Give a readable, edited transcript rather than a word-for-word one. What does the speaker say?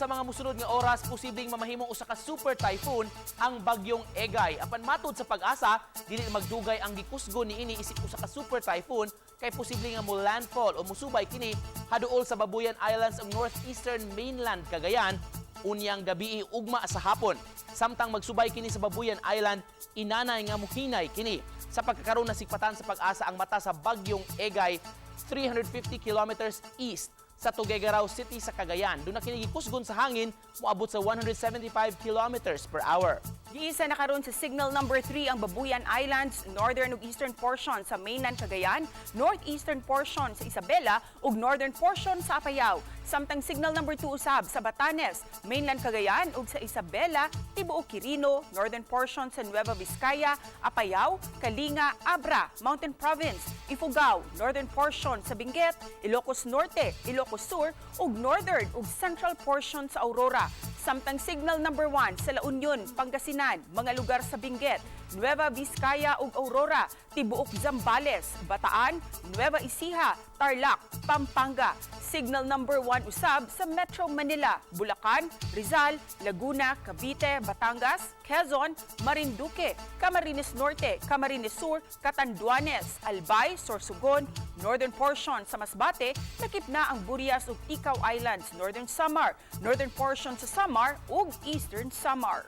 Sa mga musunod nga oras, posibleng mamahimong usa ka super typhoon ang bagyong Egay. Apan matud sa Pag-asa, dili magdugay ang gikusgon niini isip usa ka super typhoon kay posible nga mo landfall o musubay kini haduol sa Babuyan Islands ug northeastern mainland Cagayan unyang gabii, ugma sa hapon. Samtang magsubay kini sa Babuyan Island, inanay nga muhinay kini. Sa pagkakaroon, nasikpatan sa Pag-asa ang mata sa bagyong Egay 350 kilometers east sa Tuguegarao City sa Cagayan. Duna kini gikusgon sa hangin moabot sa 175 kilometers per hour. Giisa na karon sa signal number 3 ang Babuyan Islands, northern ug eastern portion sa mainland Cagayan, northeastern portion sa Isabela ug northern portion sa Apayao. Samtang signal number 2 usab sa Batanes, mainland Cagayan ug sa Isabela, tibuok Quirino, northern portion sa Nueva Vizcaya, Apayao, Kalinga, Abra, Mountain Province, Ifugao, northern portion sa Benguet, Ilocos Norte, Ilocos Sur ug northern ug central portion sa Aurora. Samtang signal number 1 sa La Union, Pangasinan, mga lugar sa Benguet, Nueva Vizcaya ug Aurora, tibuok Zambales, Bataan, Nueva Ecija, Tarlac, Pampanga. Signal number 1 usab sa Metro Manila, Bulacan, Rizal, Laguna, Cavite, Batangas, Quezon, Marinduque, Camarines Norte, Camarines Sur, Catanduanes, Albay, Sorsogon, northern portion sa Masbate, lakip na ang Burias ug Ticao Islands, Northern Samar, northern portion sa Samar ug Eastern Samar.